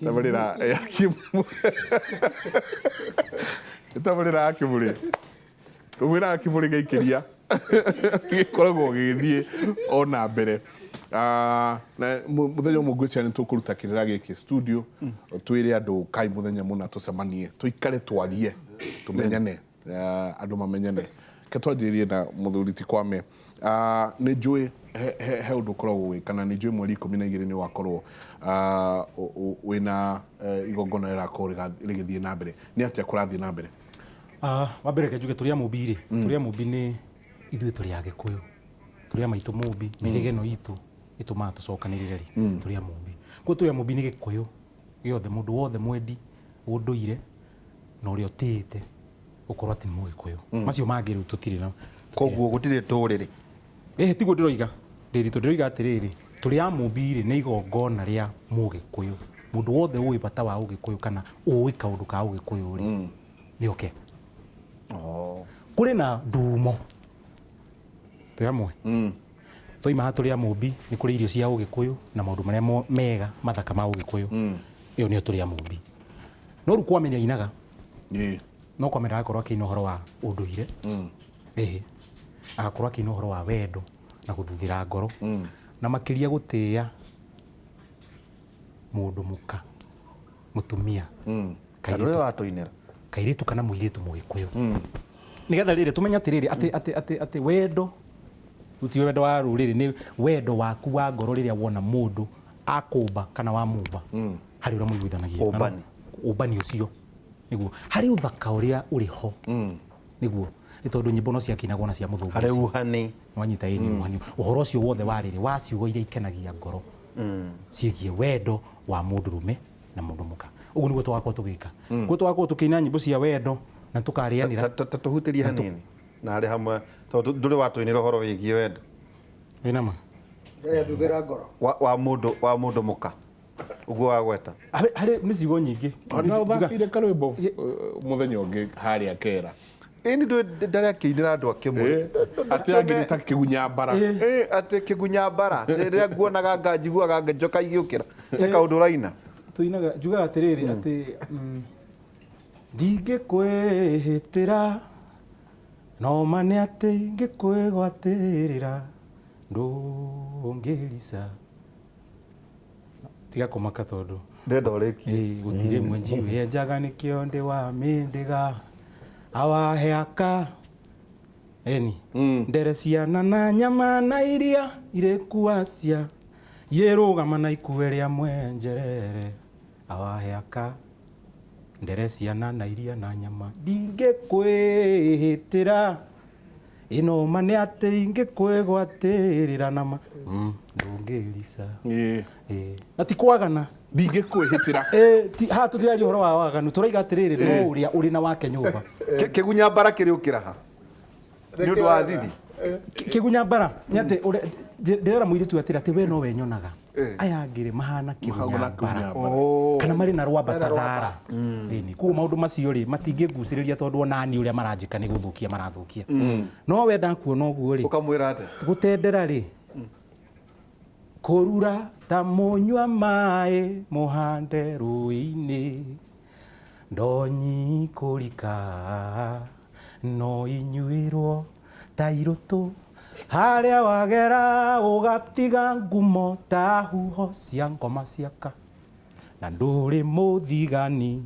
Tabarĩra ya Kĩmũrĩ. Tabarĩra ya Kĩmũrĩ. Tũmwĩraga Kĩmũrĩ gĩaikĩria gĩkoragwo gĩgĩthiĩ o na mbere. Ah, na mũthenya ũmwe ngwĩciria nĩ tũkũruta kĩrĩra gĩkĩ studio, twĩre andũ kai mũthenya mũna tũcemanie, tũikare twarie, tũmenyane, ah, andũ mamenyane. Reke twanjĩrĩrie na mũthuri ti Kwame. Ah, nĩ njũĩ he ũndũ ũkoragwo ũgĩka na nĩ njũĩ mweri 12 nĩ wakorwo ah, wĩna eh, igongona rĩrakorwo rĩgĩthiĩ na mbere. Nĩ atĩa kũrathiĩ na mbere? Ah, wa mbere reke njuge tũrĩ a Mũmbi rĩ, tũrĩ a Mũmbi nĩ ithuĩ tũrĩ Agĩkũyũ, tũrĩ a maitũ Mũmbi, mĩhĩrĩga ĩno itũ ĩtũmaga tũcokanĩrĩre rĩ, tũrĩ a Mũmbi. Koguo tũrĩ a Mũmbi nĩ Gĩkũyũ gĩothe, mũndũ wothe mwendi ũndũire na ũrĩa ũtĩĩte gũkorwo atĩ nĩ Mũgĩkũyũ. Macio mangĩ rĩu tũtirĩ na Koguo gũtirĩ ndũrĩrĩ. Ĩhĩ tiguo ndĩroiga, Ndĩritũ, ndĩroiga atĩrĩrĩ, tũrĩ a Mũmbi rĩ, nĩ igongona rĩa Mũgĩkũyũ. Mũndũ wothe ũĩ bata wa Ũgĩkũyũ kana ũĩ kaũndũ ka Ũgĩkũyũ rĩ, nĩ oke. Kũrĩ na ndumo, twĩ hamwe? Twaima haha tũrĩ a Mũmbi, nĩ kũrĩ irio cia Ũgĩkũyũ na maũndũ marĩa mega mathaka ma Ũgĩkũyũ. Ĩyo nĩyo tũrĩ a Mũmbi. No rĩu Kwame nĩ ainaga. No Kwame ndagakorwo akĩina ũhoro wa ũndũire. Ĩhĩ. Agakorwo akĩina ũhoro wa wendo na gũthuthĩra ngoro. Na makĩria gũtĩĩa mũndũ mũka, mũtumia. Kana ũrĩa watũinĩra. Kairĩtu kana mũirĩtu mũgĩkũyũ. Nĩgetha rĩrĩ tũmenye atĩrĩrĩ atĩ atĩ atĩ atĩ wendo ti wendo wa rũrĩrĩ, nĩ wendo waku wa ngoro rĩrĩa wona mũndũ akũmba kana wamũmba harĩ ũrĩa mũiguithanagia. Ũmbani. Ũmbani ũcio nĩguo harĩ ũthaka ũrĩa ũrĩ ho. Nĩguo nĩ tondũ nyĩmbo no ciakĩinagwo na cia mũthũngũ Harĩ ũcio. Uhani. Wanyita ĩni uhani. Ũhoro ũcio wothe wa rĩrĩ wa ciugo iria ikenagia ngoro ciĩgiĩ wendo wa mũndũrũme na mũndũ mũka. Ũguo nĩguo tũgakorwo tũgĩka. Koguo tũgakorwo tũkĩina nyĩmbo cia wendo na tũkarĩanĩra. Ta tũhutĩrie hanini na harĩ hamwe tondũ ndũrĩ watũinĩra ũhoro wĩgiĩ wendo. Wĩna ma? Ndĩrethuthĩra ngoro. Wa mũndũ wa mũndũ mũka. Ũguo wagweta. Harĩ nĩ ciugo nyingĩ. Ona ũthakire karwĩmbo mũthenya ũngĩ harĩa Kera. Ĩni ndarĩ akĩinĩra andũ akĩmwe. Atĩ angĩ ta kĩgunya mbara. Atĩ kĩgunya mbara. Rĩrĩa nguonaga anga njiguaga anga njoka igĩũkĩra. He kaũndũ ũraina. Tũinaga njugaga atĩrĩrĩ atĩ ndingĩkwĩhĩtĩra no ma nĩ atĩ ingĩkwĩgwatĩrĩra ndũngĩrica. Tiga kũmaka tondũ Ndĩrenda ũrĩkie. Ĩĩ, gũtirĩ mwenji wenjaga nĩkĩo ndĩ wa mĩndĩga awahe aka eni ndere ciana na nyama na iria irĩ kuacia yĩrũgama na ikue rĩa mwenjerere awahe aka ndere ciana na iria na nyama ndingĩkwĩhĩtĩra ĩno ma nĩ atĩ ingĩkwĩgwatĩrĩra na ma ndũngĩrica. Ĩĩ. Na ti kwagana. Ndingĩkwĩhĩtĩra. Ĩĩ, ti haha tũtiraria ũhoro wa waganu, tũraiga atĩrĩrĩ no ũrĩa ũrĩ na wake nyũmba. Kĩgunya mbara kĩrĩ ũkĩra ha? Nĩ ũndũ wa thithi. Kĩgunya mbara nĩ atĩ ndĩrera mũirĩtu atĩrĩ atĩ we nowe nyonaga. Aya angĩ rĩ mahana kĩgunya mbara. Kana marĩ na rwamba ta thara. Ĩni. Koguo maũndũ macio rĩ matingĩngucĩrĩria tondũ ona niĩ ũrĩa maranjĩka nĩ gũthũkia marathũkia. No we ndakuona ũguo rĩ. Ũkamwĩra atĩa? Gũtendera rĩ kũrura ta mũnyua maĩ mũhande rũĩ-inĩ ndonyi kũrika no inyuĩrwo ta irũtũ harĩa wagera ũgatiga ngumo ta huho cia ngoma ciaka na ndũrĩ mũthigani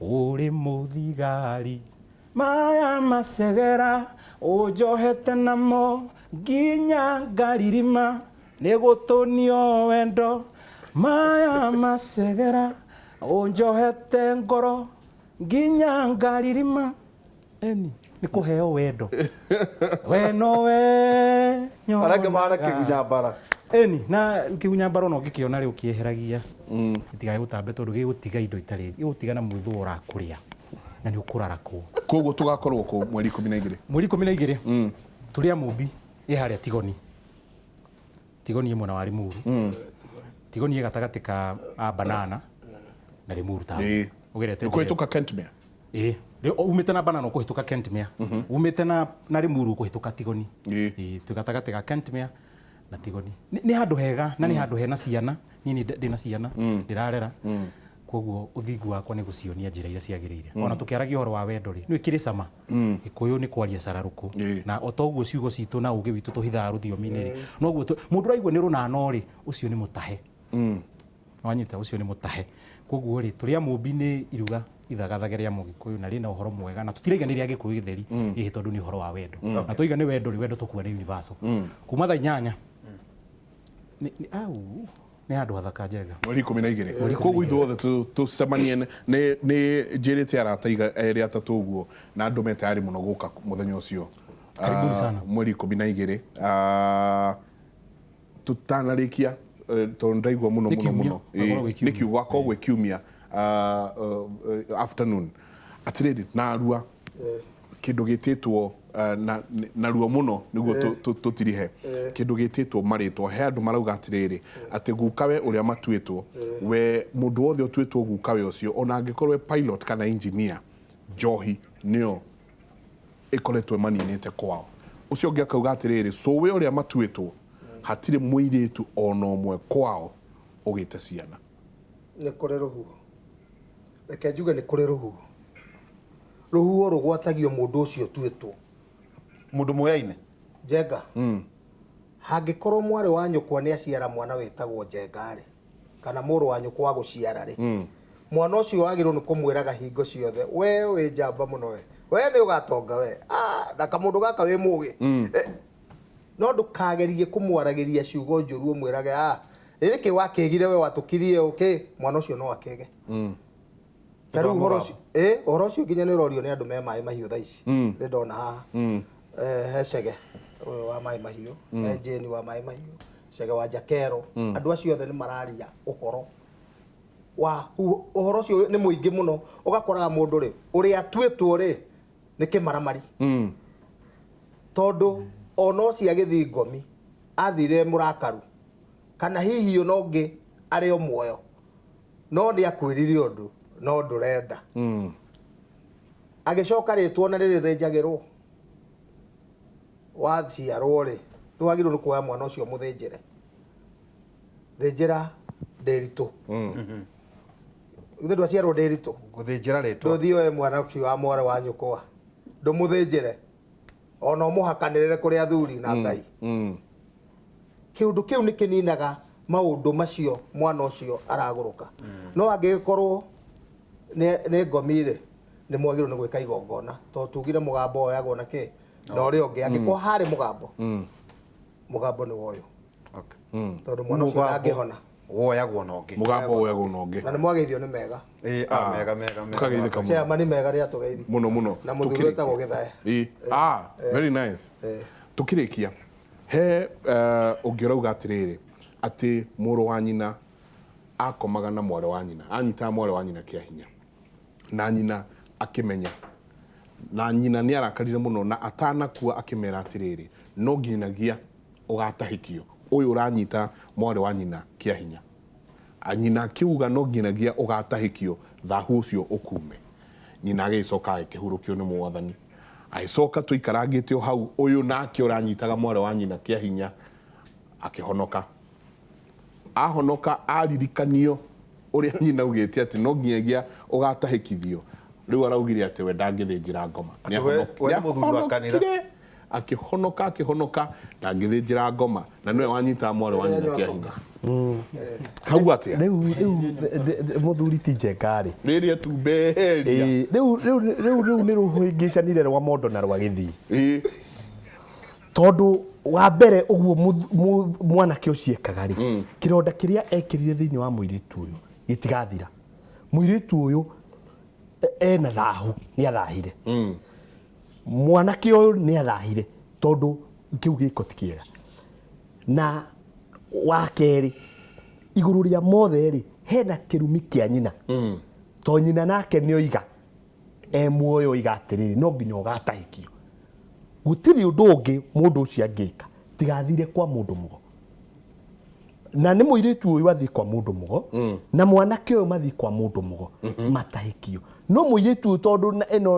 ũrĩ mũthigari maya macegera ũnjohete namo nginya ngaririma nĩ gũtũnio wendo maya macegera ũnjohete ngoro nginya ngaririma. Eni nĩ kũheo wendo we nowe Arĩa angĩ mahana kĩgunya mbara. Eni na kĩgunya mbara ona ũngĩkĩona rĩ ũkĩeheragia gĩtigae gũtambe tondũ gĩgũtiga indo itarĩ gĩgũtiga na mwĩthũa ũrakũrĩa na nĩ ũkũrarakwo. Koguo tũgakorwo kũ mweri 12? Mweri 12 tũrĩ a Mũmbi ĩ harĩa Tigoni. Tigoni ĩ mwena wa Limuru. Tigoni ĩ gatagatĩ ka Banana na Limuru town. Ũgerete njĩra. Ũkũhĩtũka Kentmere? Ĩĩ. Umĩte na Banana ũkũhĩtũka Kentmere. Umĩte na Limuru ũkũhĩtũka Tigoni. Ĩĩ. Twĩ gatagatĩ ga Kentmere na Na Tigoni nĩ handũ hega na nĩ handũ hena ciana. Niĩ nĩ ndĩna ciana ndĩrarera, koguo ũthingu wakwa nĩ gũcionia njĩra iria ciagĩrĩire. Ona tũkĩaragia ũhoro wa wendo rĩ, nĩ kĩrĩ cama Gĩkũyũ nĩ kwaria cararũkũ, na o toguo ciugo citũ na ũgĩ witũ tũhithaga rũthiomi-inĩ rĩ, noguo mũndũ ũraigua nĩ rũnano rĩ, ũcio nĩ mũtahe. Wanyita, ũcio nĩ mũtahe. Koguo rĩ, tũrĩa Mũmbi nĩ iruga ithagathage rĩa Mũgĩkũyũ na rĩna ũhoro mwega, na tũtiraiga nĩ rĩa Gĩkũyũ gĩtheri ĩhĩ, tondũ nĩ ũhoro wa wendo, na twaiga nĩ wendo rĩ, wendo tũkua nĩ universal. Kuma thaa 8 au nĩ handũ hathaka njega. Mweri 12, koguo ithuothe tũcemanie. Nĩ njĩrĩte arata erĩ atatũ ũguo na andũ me tayari mũno gũka mũthenya ũcio. Karibuni sana. Mweri 12. Tũtanarĩkia, tondũ ndaigua mũno Nĩ mũno kiumia. mũno. Gakorwo gwĩ Nĩ kiumia. kiumia, gwakorwo gwĩ kiumia afternoon. Atĩrĩrĩ, narua kĩndũ gĩtĩtwo narua mũno nĩguo tũtirihe kĩndũ gĩtĩtwo marĩtwa. He andũ marauga atĩrĩrĩ, atĩ gukawe ũrĩa matuĩtwo, we mũndũ wothe ũtuĩtwo gukawe ũcio, ona angĩkorwo e pilot kana engineer, njohi nĩyo ĩkoretwo ĩmaninĩte kwao. Ũcio ũngĩ akauga atĩrĩrĩ, cũwe ũrĩa matuĩtwo, hatirĩ mũirĩtu ona ũmwe kwao ũgĩte ciana. Nĩ kũrĩ rũhuho, reke njuge nĩ kũrĩ rũhuho. Rũhuho rũgwatagio mũndũ ũcio ũtuĩtwo. Mũndũ moyaine. Njenga, hangĩkorwo mwarĩ wa nyũkwa nĩ aciara mwana wĩtagwo Njenga rĩ, kana mũrũ wa nyũkwa gũciara rĩ, mwana ũcio wagĩrĩirwo nĩ kũmwĩraga hingo ciothe, we wĩ njamba mũno, we nĩ ũgatonga, we na kamũndũ gaka wĩ mũgĩ. No ndũkagerie kũmwaragĩria ciugo njũru, ũmwĩrage, nĩkĩ wakĩgire, we watũkirie ũkĩ, mwana ũcio no akĩge. Ta rĩu ũhoro ũcio, ũhoro ũcio nginya nĩ ũrorio nĩ andũ me Maĩ Mahiũ thaa ici. Nĩ ndona haha he Cege ũyũ wa Maĩ Mahiũ, he Jane wa Maĩ Mahiũ, Cege wa Njakero, andũ acio othe nĩ mararia ũhoro wa ũhoro ũcio nĩ mũingĩ mũno. Ũgakoraga mũndũ rĩ, ũrĩa atuĩtwo rĩ, nĩ kĩmaramari, tondũ ona ũcio agĩthiĩ ngomi athire mũrakaru, kana hihi ona ũngĩ arĩ o muoyo, no nĩ akwĩrire ũndũ no ndũrenda. Agĩcoka rĩtwo na rĩrĩthĩnjagĩrwo waciarwo rĩ, nĩ wagĩrĩirwo nĩ kuoya mwana ũcio mũthĩnjĩre, thĩnjĩra ndĩritũ, githĩ ndwaciarwo ndĩritũ? Gũthĩnjĩra rĩtwa. Ndũthiĩ oe mwana ũcio wa mwarĩ wa nyũkwa ndũmũthĩnjĩre, ona ũmũhakanĩrĩre kũrĩ athuri na Ngai. Kĩũndũ kĩu nĩ kĩninaga maũndũ macio mwana ũcio aragũrũka. No angĩgĩkorwo nĩ ngomi rĩ, nĩ mwagĩrĩirwo nĩ gwĩka igongona, tondũ tugire mũgambo woyagwo na kĩ na ũrĩa ũngĩ. Angĩkorwo harĩ mũgambo, mũgambo nĩ woyũ, tondũ mwana ũcio ndangĩhona. Woyagwo na ũngĩ. Mũgambo woyagwo na ũngĩ. Na nĩ mwageithio nĩ mega. Ĩĩ, mega mega mega. Tũkageithĩka mũno. Chairman mega rĩ atũgeithi Mũno mũno. Na mũthuri wĩtagwo Gĩthae. Ĩĩ. Very nice. Tukĩrĩkia, he ũngĩ ũrauga atĩrĩrĩ, atĩ mũrũ wa nyina akomaga na mwarĩ wa nyina, anyitaga mwarĩ wa nyina kĩa hinya, na nyina akĩmenya, na nyina nĩ arakarire mũno, na atanakua akĩmera atĩrĩrĩ, no nginyagia ũgatahĩkio ũyũ ũranyita mwarĩ wa nyina kĩa hinya. Nyina akiuga no nginyagia ũgatahĩkio, thahu ũcio ũkume. Nyina agĩcoka agĩkĩhurũkio nĩ Mwathani. Agĩcoka tũikarangĩte o hau, ũyũ nake ũranyitaga mwarĩ wa nyina kĩa hinya akĩhonoka. Ahonoka aririkanio ũrĩa nyina augĩte atĩ no nginyagia ũgatahĩkithio, rĩu araugire atĩ we ndangĩthĩnjĩra ngoma. Atĩ we nĩ mũthuri wa kanitha. Nĩahonokire, akĩhonoka, akĩhonoka, ndangĩthĩnjĩra ngoma, na nĩwe wanyitaga mwarĩ wa nyina kĩa hinya. Hau atĩa? Rĩu mũthuri ti Njenga rĩ, rĩrĩa tumbeheria. Ĩĩ, rĩu nĩ rũhĩngĩcanire rwa mondo na rwa gĩthii, tondũ wa mbere ũguo mwanake ũcio ekaga rĩ, kĩronda kĩrĩa ekĩrire thĩinĩ wa mũirĩtu ũyũ gĩtigathira. Mũirĩtu ũyũ ena thahu, nĩ athahire. Mwanake ũyũ nĩ athahire, tondũ kĩu gĩko ti kĩega. Na wa kerĩ, igũrũ rĩa mothe rĩ, hena kĩrumi kĩa nyina, to nyina nake nĩ oiga e muoyo, oiga atĩrĩrĩ, no nginya ũgatahĩkio. Gũtirĩ ũndũ ũngĩ mũndũ ũcio angĩka tigathire kwa mũndũ mũgo. Na nĩ mũirĩtu ũyũ athiĩ kwa mũndũ mũgo na mwanake ũyũ mathiĩ kwa mũndũ mũgo matahĩkio. No mũirĩtu ũyũ tondũ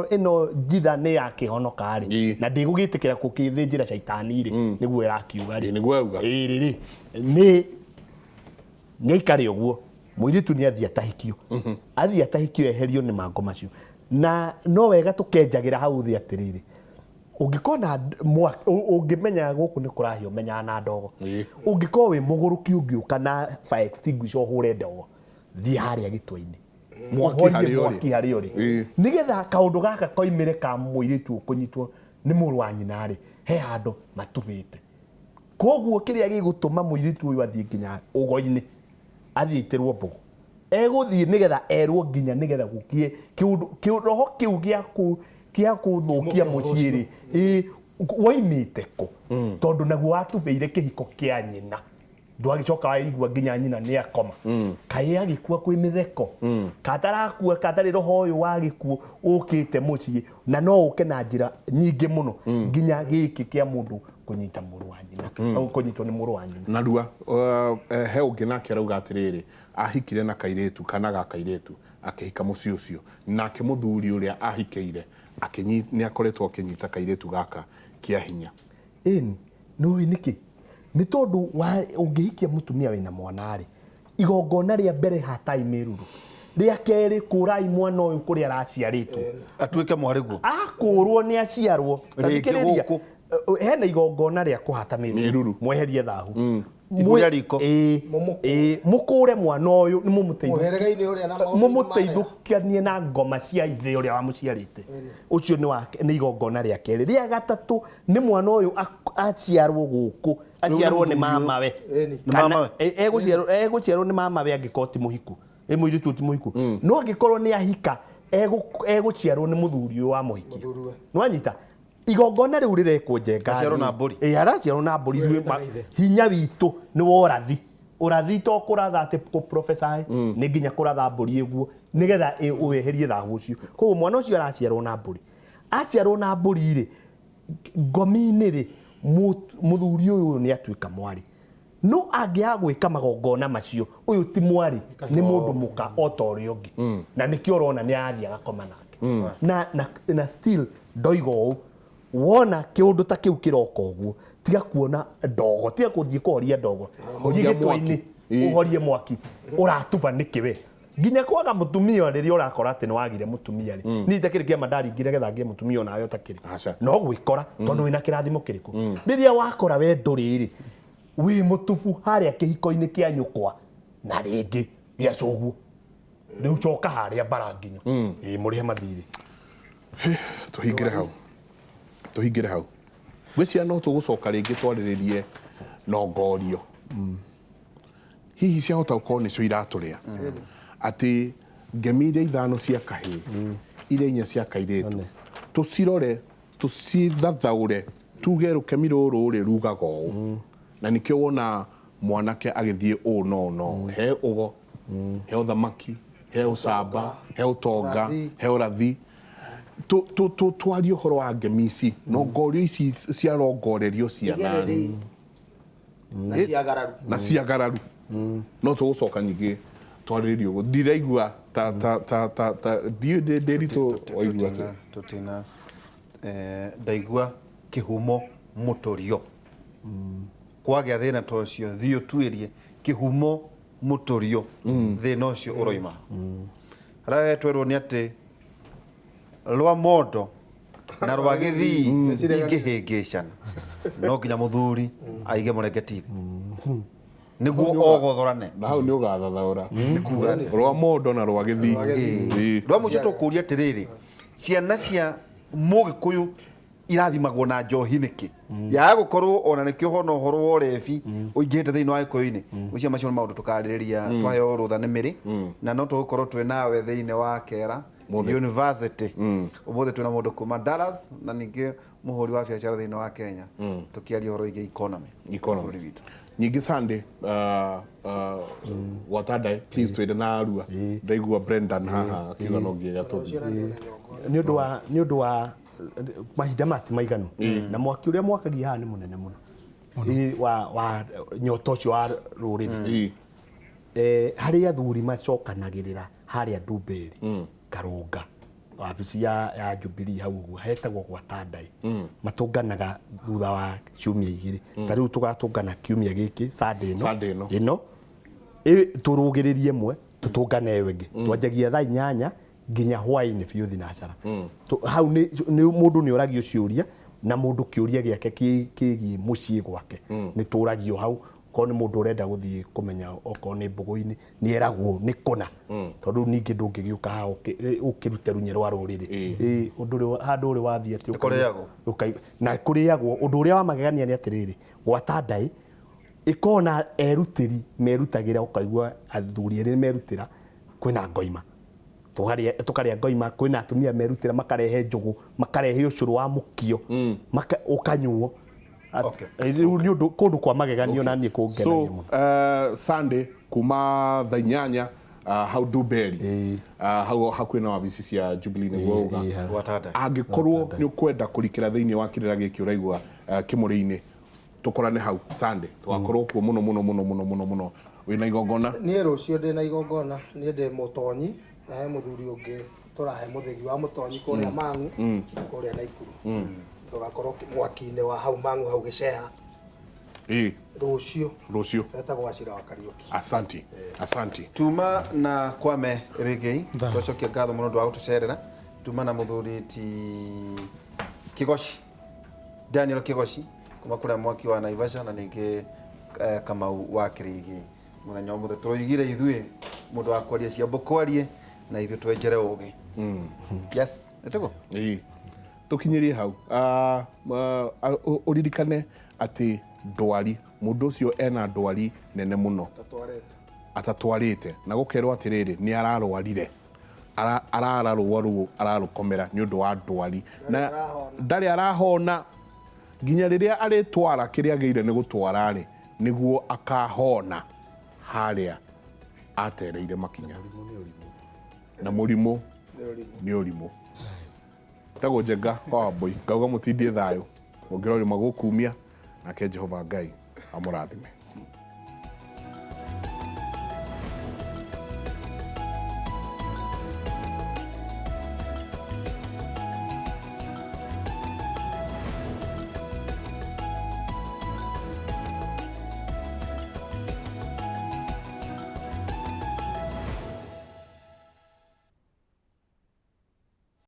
ĩno njitha nĩ ya kĩhonoka rĩ, na ndĩgũgĩtĩkĩra gũkĩthĩnjĩra caitani rĩ, nĩguo ĩrakiuga rĩ. Ĩĩ, nĩguo yauga. Ĩĩ rĩ, nĩ nĩ aikare ũguo mũirĩtu nĩ athiĩ atahĩkio, athiĩ atahĩkio eherio nĩ mango macio. Na no wega tũkenjagĩra hau thĩ atĩrĩrĩ, ũngĩkona ũngĩmenya gũkũ nĩ kũrahĩa ũmenyaga na ndogo. Ũngĩkorwo wĩ mũgũrũki ũngĩũka na fire extinguisher ũhũre ndogo, thiĩ harĩa gĩtwe-inĩ, Mwaki ũhorie harĩa ũrĩ. mwaki harĩa ũrĩ, nĩgetha kaũndũ gaka koimĩre ka mũirĩtu ũkũnyitwo nĩ mũrũ wa nyina rĩ, he handũ matubĩte. Koguo kĩrĩa gĩgũtũma mũirĩtu ũyũ athiĩ nginya ũgo-inĩ, athiĩ aitĩrwo mbũgũ, egũthiĩ nĩgetha erwo nginya nĩgetha gũkie kĩũndũ roho kĩu gĩa kũthũkia mũciĩ rĩ, ĩĩ, woimĩte kũ? Tondũ naguo watubĩire kĩhiko kĩa nyina, ndwagĩcoka waigua nginya nyina nĩ akoma, kaĩ agĩkua kwĩ mĩtheko, katarakua katarĩ roho ũyũ wa gĩkuũ ũkĩte mũciĩ, na no ũke na njĩra nyingĩ mũno nginya gĩkĩ kĩa mũndũ kũnyita mũrũ wa nyina, au kũnyitwo nĩ mũrũ wa nyina. Narua he ũngĩ nake arauga atĩrĩrĩ, ahikire na kairĩtu kana ga kairĩtu akĩhika mũciĩ ũcio, nake mũthuri ũrĩa ahikĩire nĩ akoretwo akĩnyita kairĩtu gaka kĩa hinya. Ĩni nĩũĩ nĩkĩ? Nĩ tondũ ũngĩhikia mũtumia wĩna mwana rĩ, igongona rĩa mbere hatai mĩruru, rĩa kerĩ kũrai mwana ũyũ kũrĩa araciarĩtwo, atuĩke mwarĩguo, akũrwo nĩ aciarwo. Rĩngĩ Thikĩrĩria, gũkũ. Hena igongona rĩa kũhata mĩruru, mweherie thahu, Ihu rĩa riko. Mũkũre mwana ũyũ, nĩ Mũhĩrĩga-inĩ ũrĩa na maũndũ mũmũteithũkanie na ngoma cia ithe ũrĩa wamũciarĩte. Ũcio nĩ igongona rĩa kerĩ. Rĩa gatatũ nĩ mwana ũyũ aciarwo gũkũ, aciarwo nĩ mamawe. Ĩni. Nĩ mamawe. Egũciarwo nĩ mamawe angĩkorwo ti mũhiku, ĩ mũirĩtu ti mũhiku. No angĩkorwo nĩ ahika, egũciarwo nĩ mũthuri ũyũ wa mũhikia. Mũthuriwe. Nĩwanyita? Igongona rĩu rĩrekwo Njenga. Aciarwo na mbũri. Ĩ, araciarwo na mbũri. Ithuĩ hinya witũ nĩ wa ũrathi. Ũrathi to kũratha atĩ kũ prophesy, nĩ nginya kũratha mbũri ĩguo nĩgetha weherie thahu ũcio. Koguo mwana ũcio araciarwo na mbũri. Aciarwo na mbũri rĩ, ngomi-inĩ rĩ, mũthuri ũyũ nĩ atuĩka mwarĩ. No angĩaga gwĩka magongona macio, ũyũ ti mwarĩ, nĩ mũndũ mũka o ta ũrĩa ũngĩ. Na nĩkĩo ũrona nĩ arathiĩ agakoma nake. Na still ndoiga ũũ, wona kĩũndũ ta kĩu kĩroka ũguo, tiga kuona ndogo, tiga kũthiĩ kũhoria ndogo, Horia thiĩ gĩtwe-inĩ mwaki. ũhorie mwaki. Ũratuba nĩkĩ we? Nginya kwaga mũtumia rĩrĩa ũrakora atĩ nĩ wagire mũtumia rĩ, niĩ itakĩrĩ kĩama ndaringire getha ngĩe mũtumia onawe ũtakĩrĩ. Aca. No gwĩkora tondũ wĩna kĩrathimo kĩrĩkũ. Rĩrĩa wakora we ndũrĩ rĩ, wĩ mũtubu harĩa kĩhiko-inĩ kĩa nyũkwa, na rĩngĩ gĩa coguo, rĩu coka harĩa mbara nginyo, ĩĩ, mũrĩhe mathirĩ. Tũhingĩre hau, tũhingĩre hau. Ngwĩciria no tũgũcoka rĩngĩ twarĩrĩrie nongorio, hihi ciahota gũkorwo nĩcio iratũrĩa, atĩ ngemi iria ithano cia kahĩĩ, iria inya cia kairĩtu, tũcirore, tũcithathaũre, tuge rũkemi rũrũ rĩ rugaga ũũ, na nĩkĩo wona mwanake agĩthiĩ ũũ no no he ũgo, he ũthamaki, he ũcamba, he ũtonga, he ũrathi. Twarie ũhoro wa ngemi ici, nongorio ici ciarongorerio ciana Igĩrĩ na ciagararu. Na ciagararu. No tũgũcoka nyingĩ twarĩrĩrie ũguo. Ndiraigua ta ta ta ta ta ndiũĩ ndĩritũ waigua atĩa. Tũtina ndaigua kĩhumo mũtũrio, kwagĩa thĩna ta ũcio, thiĩ ũtuĩrie kĩhumo mũtũrio thĩna ũcio ũroima. Harĩa twerwo nĩ atĩ rwa mondo na rwa gĩthii ingĩhĩngĩcana, no nginya mũthuri aige mũrengeti thĩ nĩguo ogothorane. Na hau nĩ ũgathathaũra rwa mondo na rwa gĩthii. Ĩĩ. Rwa mũico tũkũria atĩrĩrĩ, ciana cia mũgĩkũyũ irathimagwo na njohi nĩkĩ? Yaga gũkorwo ona nĩkĩo hona ũhoro wa ũrebi ũingĩhĩte thĩinĩ wa gĩkũyũ-inĩ. Ũcio macio nĩ maũndũ tũkarĩrĩria twaheo rũtha nĩ mĩrĩ, na no tũgũkorwo twĩ nawe thĩinĩ wa Kera University ũmũthĩ. Twĩna mũndũ kuma Dallas na ningĩ mũhũri wa biacara thĩinĩ wa Kenya, tũkĩaria ũhoro wĩgiĩ economy Economy. bũrũri witũ. Nyingĩ Sunday gwatandae please twĩre na arua ndaigua Brendan haha akiuga no nginya tũthiĩ. Nĩ ũndũ wa mahinda maya ti maiganu, na mwaki ũrĩa mwakagia haha nĩ mũnene mũno. Wa nyota ũcio wa rũrĩrĩ. Harĩ athuri macokanagĩrĩra harĩa Ndumberi, Karũnga, wabici ya Jubilee hau ũguo hetagwo gwa Tandai. Matũnganaga thutha wa ciumia 2. Ta rĩu tũgatũngana kiumia gĩkĩ, Sunday ĩno. Sunday ĩno. Ĩno tũrũgĩrĩrie ĩmwe, tũtũngane ĩyo ĩngĩ. Twanjagia thaa 8 nginya hwaĩ-inĩ biũ thinacara. Hau nĩ mũndũ nĩ oragio ciũria, na mũndũ kĩũria gĩake kĩgiĩ mũciĩ gwake nĩ tũragio hau. Okorwo nĩ mũndũ ũrenda gũthiĩ kũmenya okorwo nĩ mbũgũ-inĩ, nĩ eragwo nĩ kũna, tondũ ningĩ ndũngĩgĩũka haha ũkĩrute runye rwa rũrĩrĩ. Ũndũ ũrĩa handũ ũrĩ wathiĩ atĩ Kũrĩagwo. Na kũrĩagwo. Ũndũ ũrĩa wa magegania nĩ atĩrĩrĩ, gwa Tandai ĩkoragwo na erutĩri merutagĩra, ũkaigua athuri erĩ merutĩra, kwĩna ngoima, tũkarĩa ngoima, kwĩna atumia merutĩra makarehe njũgũ, makarehe ũcũrũ wa mũkio, ũkanyuo. Rĩu nĩ ũndũ kũndũ kwa mageganio na niĩ kũngenagia So mũno. Sunday kuma thaa 8 hau Ndumberi, hau hakuhĩ na wabici cia Jubilee nĩguo uga. Hau. Gwa Tandai. Angĩkorwo nĩ ũkwenda kũrikĩra thĩinĩ wa kĩrĩra gĩkĩ ũraigua kĩmũrĩ-inĩ, tũkorane hau Sunday, tũgakorwo kuo mũno mũno mũno mũno mũno mũno. Wĩna igongona? Niĩ rũciũ ndĩna igongona, niĩ ndĩ mũtonyi na he mũthuri ũngĩ tũrahe mũthĩgi wa mũtonyi kũrĩa Mang'u, kũrĩa Naikuru. Tũgakorwo mwaki-inĩ wa hau Mang'u hau Gĩceha. Rũciũ. Rũciũ. Etagwo Acira wa Kariũki. Asanti. Asanti. Tuma na Kwame Rĩgĩi, twacokia ngatho mũno ũndũ wa gũtũcerera. Tuma na mũthuri ti Kĩgoci, Daniel Kĩgoci kuma kũrĩa mwaki wa Naivasha, na ningĩ Kamau wa Kĩrĩgĩ. Mũthenya ũmũthĩ tũroigire ithuĩ mũndũ wa kwaria ciambo kwarie na ithuĩ twenjere ũgĩ. Yes, nĩtiguo? Tũkinyĩrie hau. Ũririkane atĩ ndwari, mũndũ ũcio ena ndwari nene mũno atatwarĩte, na gũkerwo atĩrĩrĩ nĩ ararwarire, arara rũa rũu ararũkomera nĩ ũndũ wa ndwari, na ndarĩ arahona nginya rĩrĩa arĩtwara kĩrĩa agĩire nĩ gũtwara rĩ, nĩguo akahona harĩa atereire makinya. Na mũrimũ nĩ ũrimũ. Tagwo Njenga wa Wambui, ngauga mũtindie thayũ, mũngĩrorima gũkumia, nake Jehova Ngai amũrathime.